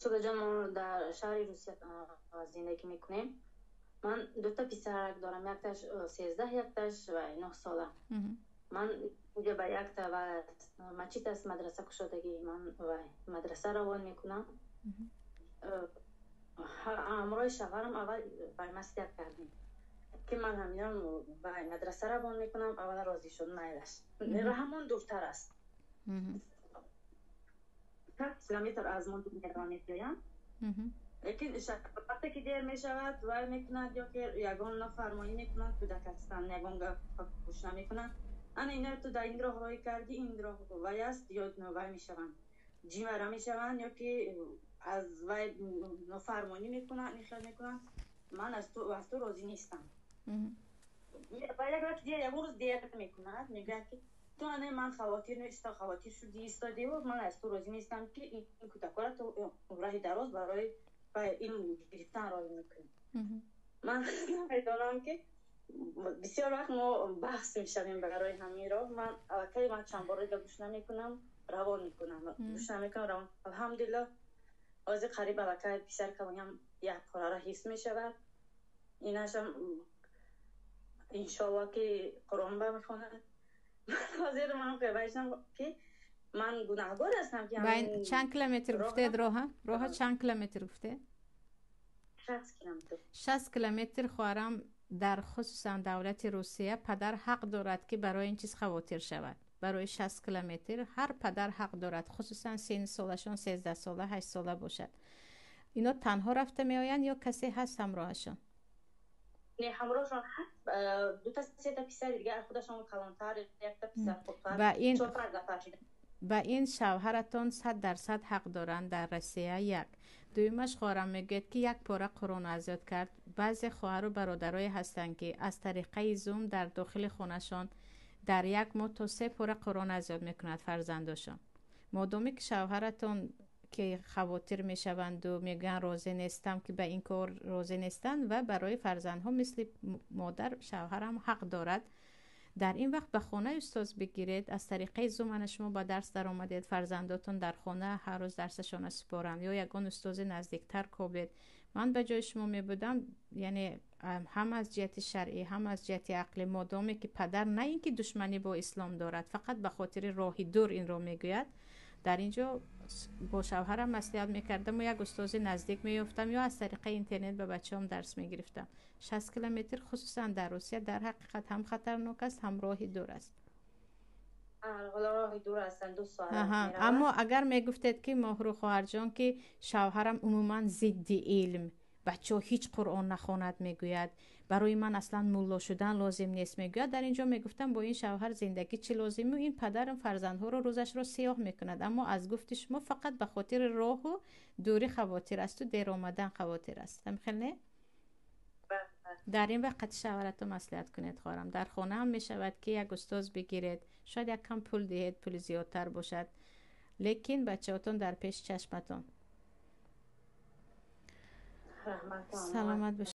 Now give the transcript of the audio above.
Судаҷон, мо дар шаҳри Русия зиндагӣ мекунем. Ман дута писарак дорам, якташ 13, якташ 9 сола. Ман инҷа ба якта ва мачит аст, мадраса кушодагӣ, ман мадраса равон мекунам. Ҳамроҳи шавҳарам аввал маслиҳат кардем, ки ман ҳаминам мадраса равон мекунам. Аввал розӣ шуд, майлаш, ҳамон дуртар аст, 1 километр аз мо меоям. Лекин вақте ки дер мешавад, вай мекунад ё ки ягон нофармонӣ мекунад. Кӯдак ҳастанд, ягон гап гӯш намекунанд. Ана ина ту дар ин роҳ роҳӣ кардӣ, ин роҳ вай аст, ё вай мешаванд, ҷимара мешаванд, ё ки аз вай нофармонӣ мекунанд, ин хел мекунанд. Ман аз ту розӣ нестам. Ва як вақт, ягон рӯз дер мекунад, мегӯяд, ки ту ана ман хавотир неста, хавотир шудӣ, истодиву ман аз ту розӣ нестам, ки ин кӯдакора ту раҳи дароз барои илм гирифтан роҳӣ мекунӣ. Ман намедонам, ки бисёр вақт мо баҳс мешавем барои ҳамин роҳ. Ман аллакай ман чанд бор гӯш намекунам, равон мекунам, гӯш намекунам, равон. Алҳамдулилло, ҳозир қариб аллакай писар калоням як порара ҳифз мешавад. Инашам, иншоалло, ки Қуръон ба мехонад. Ҳозир ман вайшам, ки ман гунаҳгор ҳастам, ки Чанд километр гуфтед роҳа? Чанд километр гуфтед? 60 километр. 60 километр, хоҳарам. Дар хусусан давлати Русия падар ҳақ дорад, ки барои ин чиз хавотир шавад. Барои 60 километр ҳар падар ҳақ дорад, хусусан синни солашон 13 сола, 8 сола бошад. Ино танҳо рафта меоянд ё касе ҳаст ҳамроҳашон? Не, ҳамроҳшон ҳаст, дута сета писари дигар, худашон калонтар, якта писар хурдтар. Ба ин чор панҷ нафар шуда. Ба ин шавҳаратон 100% ҳақ доранд дар Россия. Як дуюмаш, хоҳарам, мегӯяд, ки як пора Қуръон аз ёд кард. Баъзе хоҳару бародарое ҳастанд, ки аз тариқаи Зум дар дохили хонашон дар як моҳ то се пора Қуръон аз ёд мекунад фарзандошон. Модоме ки шавҳаратон ки хавотир мешаванду мегӯянд, розӣ нестам, ки ба ин кор розӣ нестанд, ва барои фарзандҳо мисли модар шавҳарам ҳақ дорад. Дар ин вақт ба хонаи устоз бигиред аз тариқаи Зум. Ана шумо ба дарс даромадед, фарзандотон дар хона ҳар рӯз дарсашона супоранд ё ягон устози наздиктар кобед. Ман ба ҷои шумо мебудам, яъне ҳам аз ҷиҳати шаръӣ, ҳам аз ҷиҳати ақлӣ, модоме ки падар на ин ки душманӣ бо ислом дорад, фақат ба хотири роҳи дур инро мегӯяд, дар ин ҷо бо шавҳарам маслиҳат мекардаму як устози наздик меёфтам ё аз тариқаи интернет ба бачаҳом дарс мегирифтам. 60 километр, хусусан дар Русия, дар ҳақиқат ҳам хатарнок аст, ҳам роҳи дур аст. Роҳи дур ҳастанд, 2 соат. Аммо агар мегуфтед, ки Моҳрӯ хоҳарҷон, ки шавҳарам умуман зидди илм, бачаҳо ҳеҷ Қуръон нахонад мегӯяд, барои ман аслан мулло шудан лозим нест мегӯяд, дар ин ҷо мегуфтам, бо ин шавҳар зиндагӣ чӣ лозиму, ин падарам фарзандҳоро рӯзашро сиёҳ мекунад. Аммо аз гуфти шумо фақат ба хотири роҳу дурӣ хавотир асту дер омадан хавотир аст. Ҳамихел не? Дар ин вақт қати шавҳаратон маслиҳат кунед, хоҳарам. Дар хона ҳам мешавад, ки як устоз бигиред, шояд як кам пул диҳед, пули зиёдтар бошад, лекин бачаҳотон дар пеши чашматон. Саломат бош.